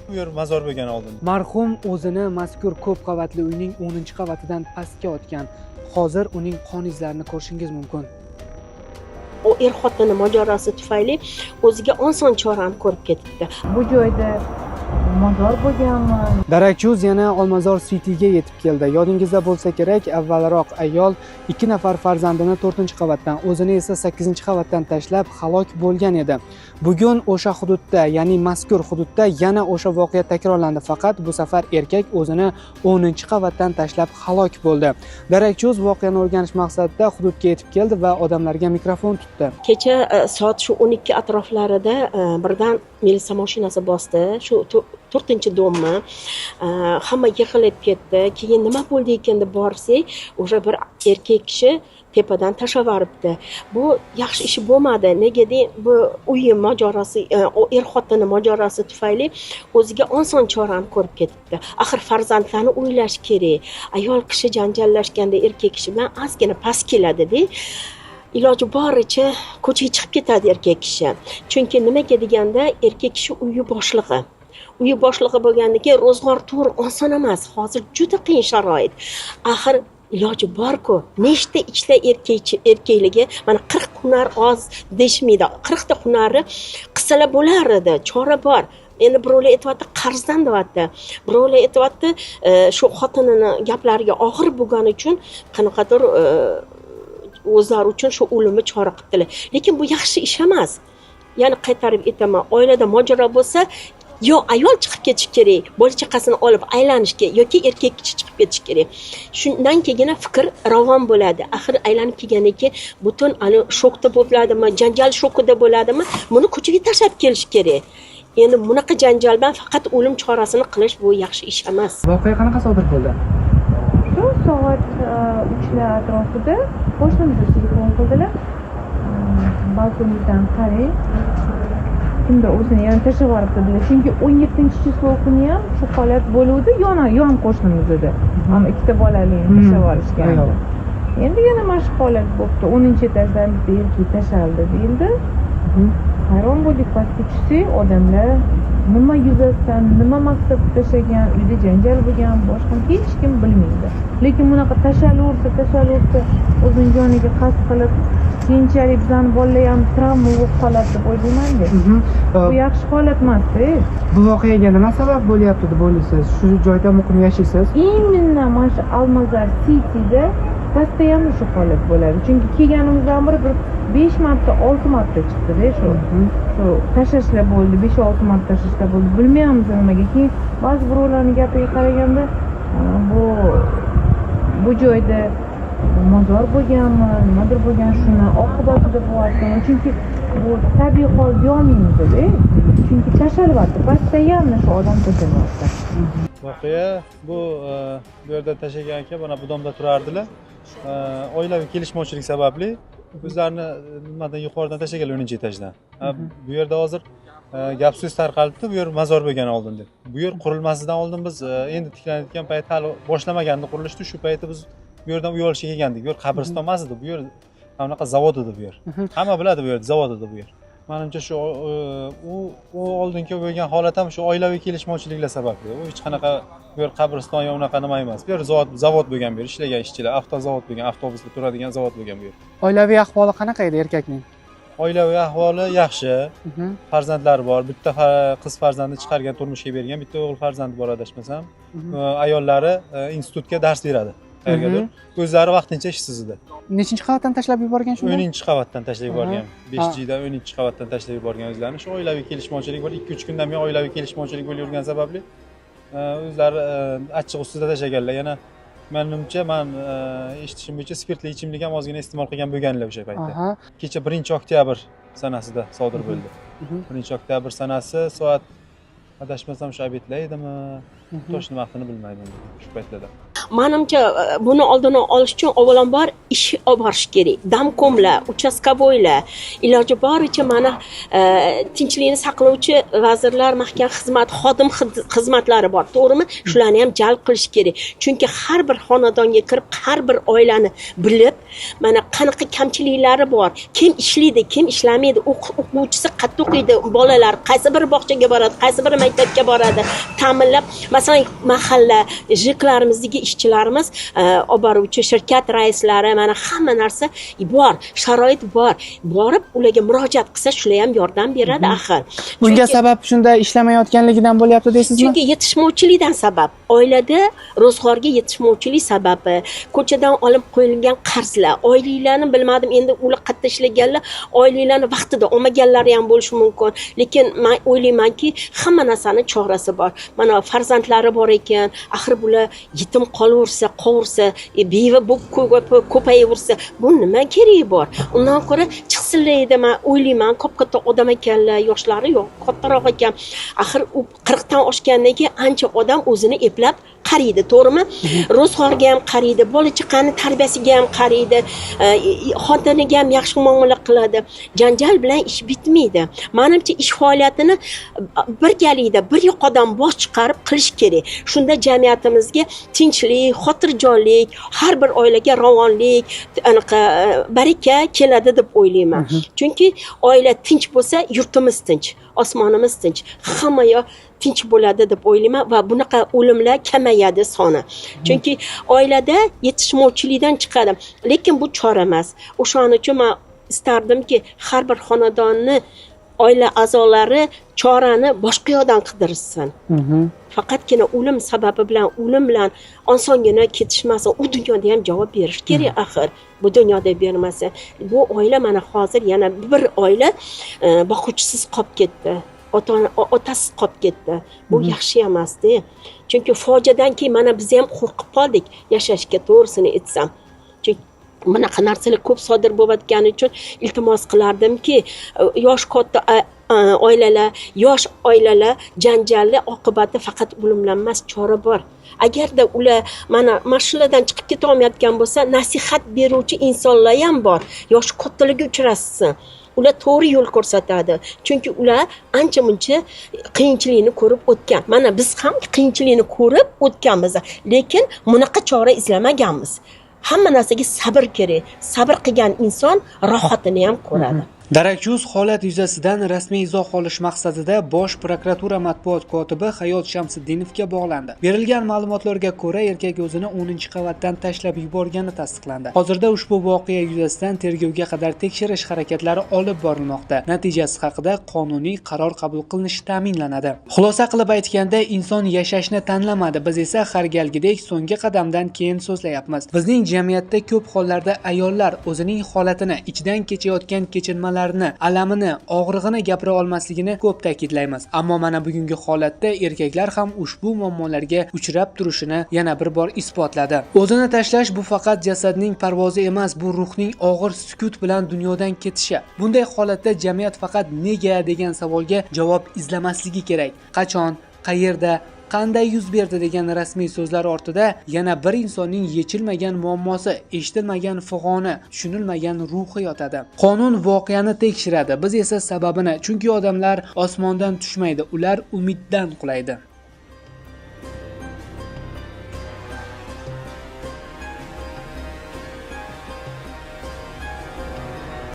Bu yer mozor bo'lgan oldin. Marhum o'zini mazkur ko'p qavatli uyning 10-qavatidan pastga otgan. Hozir uning qon izlarini ko'rishingiz mumkin. U er xotini mojarosi tufayli o'ziga oson chorani ko'rib ketibdi. Bu joyda mozor bo'lganmi? Darakchi.uz yana Olmazor Cityga yetib keldi. Yodingizda bo'lsa kerak, avvalroq ayol 2 nafar farzandini 4-qavatdan, o'zini esa 8-qavatdan tashlab halok bo'lgan edi. Bugun o'sha hududda, ya'ni mazkur hududda yana o'sha voqea takrorlandi, faqat bu safar erkak o'zini 10-qavatdan tashlab halok bo'ldi. Darakchi.uz voqeani o'rganish maqsadida hududga yetib keldi va odamlarga mikrofon tutdi. Kecha soat shu 12 atroflarida birdan militsiya mashinasi bosdi. Shu 4-domni hamma yig'ilib ketdi. Keyin nima bo'ldi ekan deb borsak, o'sha bir erkak kishi tepadan tashlavoribdi. Bu yaxshi ish bo'lmadi. Nega deng, bu uyi mojarosi, er xotini mojarosi tufayli o'ziga oson chorani ko'rib ketibdi. Axir farzandlarni o'ylash kerak. Ayol kishi janjallashganda erkak kishi bilan ozgina past keladi-da. Iloji boricha ko'chaga chiqib ketadi erkak kishi. Chunki nimaga deganda, erkak kishi uyi boshlig'i. Uyi boshlig'i bo'lgandan keyin ro'zg'or to'g'ri oson emas. Hozir juda qiyin sharoit. Axir iloji bor-ku. Nechta ichda erkakligi, mana 40 hunar oz deyishmaydi. 40 ta hunari qilsalar bo'lar edi. Chora bor. Endi birovlar aytyapti qarzdan deyapti. Birovlar aytyapti, shu xotinini gaplariga og'ir bo'lgani uchun qanaqadir o'zlari uchun shu o'limni chora qilibdilar. Lekin bu yaxshi ish emas. Ya'ni qaytarib aytaman, oilada mojaro bo'lsa, yo ayol chiqib ketishi kerak, bola chaqasini olib aylanishga, yoki erkak kishi chiqib ketishi kerak. Shundan keyingina fikr ravon bo'ladi. Axir aylanib kelgandan keyin butun ana shokda bo'ladimi, janjal shokida bo'ladimi, buni ko'chaga tashlab kelish kerak. Endi bunaqa janjal bilan faqat o'lim chorasini qilish bu yaxshi ish emas. Voqea qanaqa sodir bo'ldi? Shu soat 3lar atrofida qo'shnimiz telefon qildilar. Balkoningizdan qarang, kimdir o'zini yana tashlab yuboribdi dedilar. Chunki 17-число kuni ham shu holat bo'luvdi, yon qo'shnimiz edi. Ammo ikkita bolali tashlab yuborishgan. Endi yana mana shu holat bo'libdi. 10-etajdan bitta erkak tashaldi deyildi. Hayron bo'ldik, pastga tushsak, odamlar nima yuzasidan, nima maqsadda tashlagan, uyda janjal bo'lgan, boshqa hech kim bilmaydi. Lekin bunaqa tashalaversa, tashalaversa, o'zini joniga qasd qilib, keyinchalik bizani bolalar ham travma bo'lib qoladi deb o'ylaymanda. Bu yaxshi holat emasda. Bu voqeaga nima sabab bo'lyapti deb o'ylaysiz? Shu joyda muqim yashaysiz? Именно mana shu Almazar Cityda постоянно shu holat bo'ladi. Chunki kelganimizdan beri bir 5 marta, 6 marta chiqdi-da shu. Shu tashlashlar bo'ldi, 5-6 marta tashlashlar bo'ldi. Bilmaymiz nimaga. Keyin ba'zi birovlarning gapiga qaraganda, bu joyda mozor bo'lganmi, nimadir bo'lgan, shuni oqibatida bo'lyaptimi? Chunki bu tabiiy hol deyolmaymiz-da. Chunki tashlalyapti, постоянно shu odam tashlalyapti. Voqea bu bu yerda tashlagan aka mana bu domda turardilar. Oilaviy kelishmovchilik sababli o'zlarini nimadan yuqoridan tashlaganlar, 10-etajdan. Bu yerda hozir gap so'z tarqalibdi, bu yer mozor bo'lgan oldin deb. Bu yer qurilmasidan oldin biz endi tiklanayotgan payt hali boshlamagandi qurilishni. Shu paytda biz bu yerdan uy olishga kelgandik. Bu yer qabriston emas edi, bu yer mana bunaqa zavod edi bu yer. Hamma biladi bu yer zavod edi bu yer. Manimcha shu u oldingi bo'lgan holat ham shu oilaviy kelishmovchiliklar sababli. U hech qanaqa bu yer qabriston yo unaqa nima emas. Bu yer zavod bo'lgan, bu yer ishlagan ishchilar, avtozavod bo'lgan, avtobusda turadigan zavod bo'lgan bu yer. Oilaviy ahvoli qanaqa edi erkakning? Oilaviy ahvoli yaxshi. Farzandlari bor. Bitta qiz farzandni chiqargan, turmushga bergan, bitta o'g'il farzandi bor adashmasam. Ayollari institutga dars beradi. Qayergadir. O'zlari vaqtincha ishsiz edi. Nechinchi qavatdan tashlab yuborgan shunda? 10-qavatdan tashlab yuborgan. 5Gdan 10-qavatdan tashlab yuborgan o'zlarini. Shu oilaviy kelishmovchilik bor. 2-3 kundan buyon oilaviy kelishmovchilik bo'lib yurgan sababli o'zlari achchiq ustida tashlaganlar. Yana menimcha, men eshitishim bo'yicha spirtli ichimlik ham ozgina iste'mol qilgan bo'lganlar o'sha paytda. Kecha 1-oktyabr sanasida sodir bo'ldi. 1-oktyabr sanasi soat adashmasam shu obedlar edimi? To'shni vaqtini bilmayman shu paytlarda. Manimcha buni oldini olish uchun avvalambor ish olib borish kerak. Damkomlar, uchastkovoylar, iloji boricha mana tinchlikni saqlovchi vazirlar mahkama xizmat, xodim xizmatlari bor, to'g'rimi? Shularni ham jalb qilish kerak. Chunki har bir xonadonga kirib, har bir oilani bilib, mana qanaqa kamchiliklari bor, kim ishlaydi, kim ishlamaydi, o'quvchisi qayerda o'qiydi, bolalar qaysi bir bog'chaga boradi, qaysi bir maktabga boradi, ta'minlab, masalan, mahalla JKlarimizdagi ishchilarimiz, olib boruvchi shirkat raislari, mana hamma narsa bor, sharoit bor. Borib ularga murojaat qilsa, shular ham yordam beradi axir. Bunga sabab shunda ishlamayotganligidan bo'lyapti deysizmi? Chunki yetishmovchilikdan sabab, oilada ro'zg'orga yetishmovchilik sababi, ko'chadan olib qo'yilgan qarzlar, oyliklarni bilmadim, endi ular qayerda ishlaganlar, oyliklarni vaqtida olmaganlari ham bo'lishi mumkin. Lekin men o'ylaymanki, hamma narsani chorasi bor. Mana farzandlari bor ekan, axir bular yetim qolaversa, qovursa, beva bo'lib ko'payaversa, bu nima keragi bor? Undan ko'ra chiqsinlar edi, men o'ylayman, katta odam ekanlar, yoshlari yo'q, kattaroq ekan. Axir u 40 dan oshgandan keyin ancha odam o'zini eplab qaraydi, to'g'rimi? Ro'zg'orga ham qaraydi, bola chaqani tarbiyasiga ham qaraydi, xotiniga ham yaxshi muomala qiladi. Janjal bilan ish bitmaydi. Menimcha ish faoliyatini birgalikda bir yoqadan bosh chiqarib qilish kerak. Shunda jamiyatimizga tinchlik, xotirjamlik, har bir oilaga ravonlik, anaqa baraka keladi deb o'ylayman. Chunki oila tinch bo'lsa, yurtimiz tinch, osmonimiz tinch, hamma yoq tinch bo'ladi deb o'ylayman va bunaqa o'limlar kamayadi soni. Chunki oilada yetishmovchilikdan chiqadi. Lekin bu chora emas. O'shaning uchun men istardimki, har bir xonadonni oila a'zolari chorani boshqa yoqdan qidirsin. Faqatgina o'lim sababi bilan, o'lim bilan osongina ketishmasin. U dunyoda ham javob berish kerak axir. Bu dunyoda bermasa, bu oila mana hozir yana bir oila boquvchisiz qolib ketdi. Otasiz qolib ketdi. Bu yaxshi emasdi. Chunki fojiadan keyin mana biz ham qo'rqib qoldik yashashga, to'g'risini aytsam. Chunki bunaqa narsalar ko'p sodir bo'layotgani uchun iltimos qilardimki, yosh katta oilalar, yosh oilalar janjalli oqibati faqat o'limdan emas, chora bor. Agarda ular mana mashinadan chiqib keta olmayotgan bo'lsa, nasihat beruvchi insonlar ham bor. Yosh kattalarga uchrashsin. Ular to'g'ri yo'l ko'rsatadi. Chunki ular ancha-muncha qiyinchilikni ko'rib o'tgan. Mana biz ham qiyinchilikni ko'rib o'tganmiz, lekin bunaqa chora izlamaganmiz. Hamma narsaga sabr kerak. Sabr qilgan inson rohatini ham ko'radi. Darakchi.uz holat yuzasidan rasmiy izoh olish maqsadida Bosh prokuratura matbuot kotibi Hayot Shamsiddinovga bog'landi. Berilgan ma'lumotlarga ko'ra, erkak o'zini 10-qavatdan tashlab yuborgani tasdiqlandi. Hozirda ushbu voqea yuzasidan tergovga qadar tekshirish harakatlari olib borilmoqda. Natijasi haqida qonuniy qaror qabul qilinishi ta'minlanadi. Xulosa qilib aytganda, inson yashashni tanlamadi. Biz esa har galgidek so'nggi qadamdan keyin so'zlayapmiz. Bizning jamiyatda ko'p hollarda ayollar o'zining holatini, ichidan kechayotgan kechinmalarni, alamini, og'rig'ini gapira olmasligini ko'p ta'kidlaymiz. Ammo mana bugungi holatda erkaklar ham ushbu muammolarga uchrab turishini yana bir bor isbotladi. O'zini tashlash bu faqat jasadning parvozi emas, bu ruhning og'ir sukut bilan dunyodan ketishi. Bunday holatda jamiyat faqat nega degan savolga javob izlamasligi kerak. Qachon, qayerda, qanday yuz berdi degan rasmiy so'zlar ortida yana bir insonning yechilmagan muammosi, eshitilmagan fig'oni, tushunilmagan ruhi yotadi. Qonun voqeani tekshiradi, biz esa sababini, chunki odamlar osmondan tushmaydi, ular umiddan qulaydi.